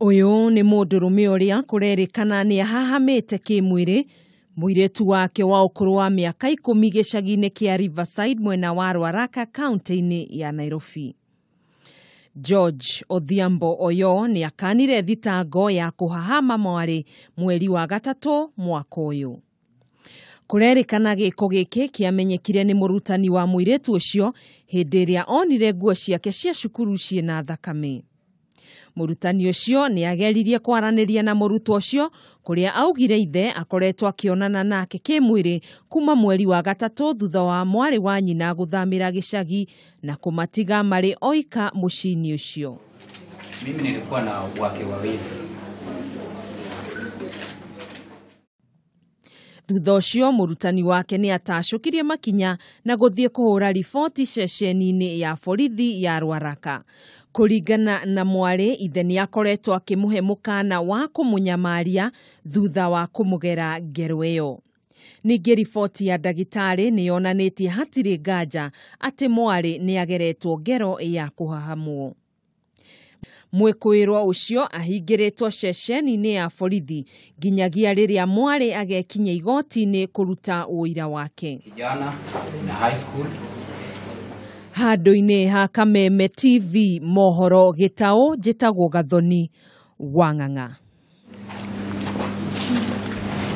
Ũyũ nĩ mũndũrũme ũrĩa kũrerĩkana nĩ ahahamĩte kĩmwĩrĩ mũirĩtu wake wa ũkũrũ wa mĩaka 10 gĩcagi-inĩ kĩa Riverside mwena wa Ruaraka kaunti-inĩ ya Nairobi. George Odhiambo Oyo nĩ akanire thitango ya kũhahama mwarĩ mweri wa 3 mwaka ũyũ. Kũrerĩkana gĩko gĩkĩ kĩamenyekire nĩ mũrutani wa mũirĩtu ũcio hĩndĩ ĩrĩa onire nguo ciake cia cukuru ciĩna thakame. Mũrutani ũcio nĩ ageririe kwaranĩria na mũrutwo ũcio kũrĩa augire ithe akoretwo akĩonana nake kĩmwĩrĩ kuma mweri wa 3 thutha wa mwarĩ wa nyina gũthamĩra gĩcagi na kũmatiga marĩ oika mũciĩ-inĩ ũcio. Mimi nilikuwa na wake wawili. Thutha ũcio mũrutani wake nĩ atacũkirie makinya na gũthiĩ kũhũra riboti ceceni-inĩ ya borithi ya Ruaraka. Kũringana na mwarĩ, ithe nĩ akoretwo akĩmũhe mũkana wa kũmũnyamaria thutha wa kũmũgera ngero ĩyo. Ningĩ riboti ya ndagĩtarĩ nĩ yonanĩtie hatirĩ nganja atĩ mwarĩ nĩ ageretwo ngero ya kũhahamwo. Mwĩkũĩrwo ũcio ahingĩrĩtwo ceceni-inĩ ya borithi nginyagia rĩrĩa mwarĩ agekinya igoti-inĩ kũruta ũira wake. Kijana na high school. Handũ-inĩ ha Kameme TV mohoro gĩtaũ njĩtagwo Gathoni Wang'ang'a.